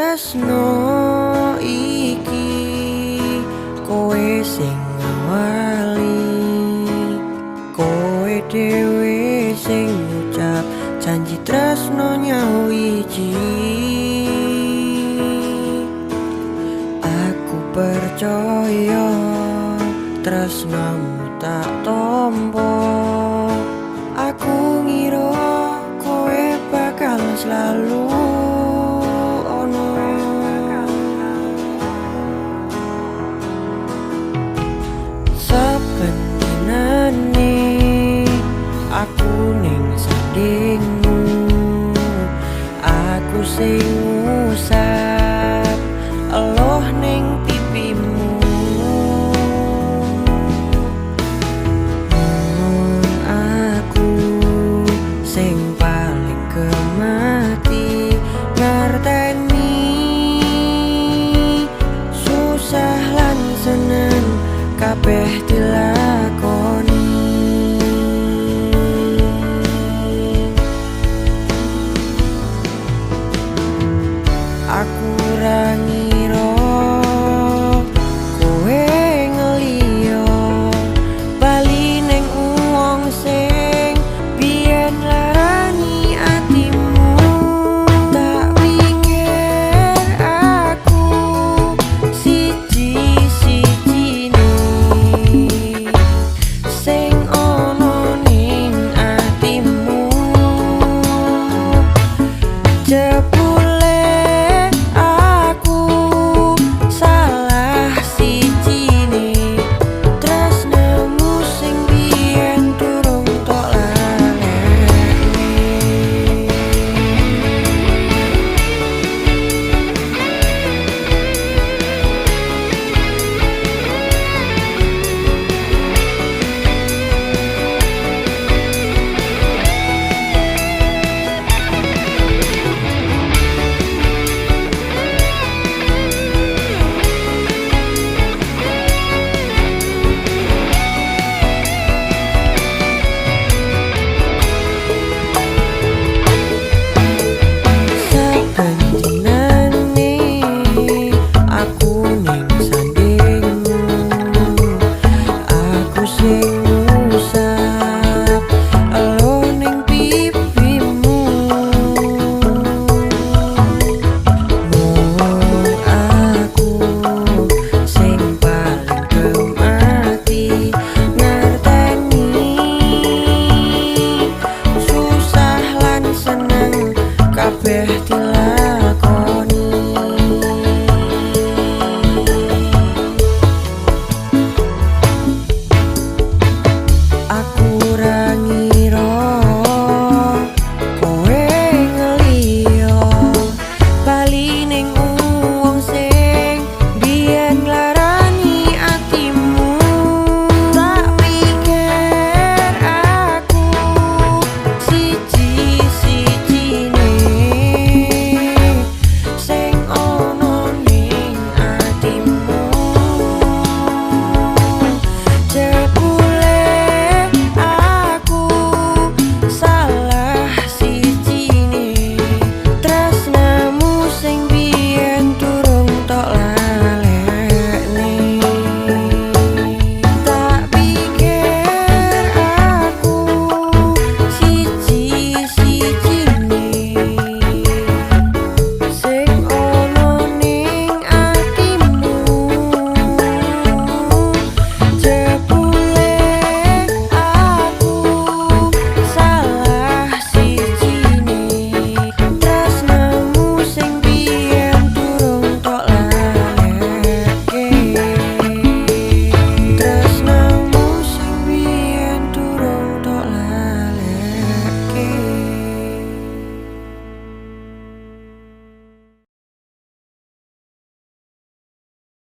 Tresno iki kowe sing ngawali, kowe dhewe sing ngucap janji tresno nyawiji. Aku percaya tresnomu tak tompo. Aku ngira kowe bakal selalu ono. Saben dinane aku ning sandingmu, aku sing ngusap eloh ning pipimu. Mung aku sing paling kemati ngerteni susah lan seneng kabeh dilakoni. Aku ora ngira kowe ngeliyo bali ning wong sing biyen larani atimu. Tak pikir aku siji-sijine sing ana ning atimu. Jebule aku salah sijine, tresnamu sing biyen durung tok lalekne. Saben dinane aku ning sandingmu, aku sing ngusap elo ning pipimu. Mung aku sing paling kemati ngerteni susah lan seneng kabeh dilakoni. Aku ora ngira kowe ngeliyo bali ning wong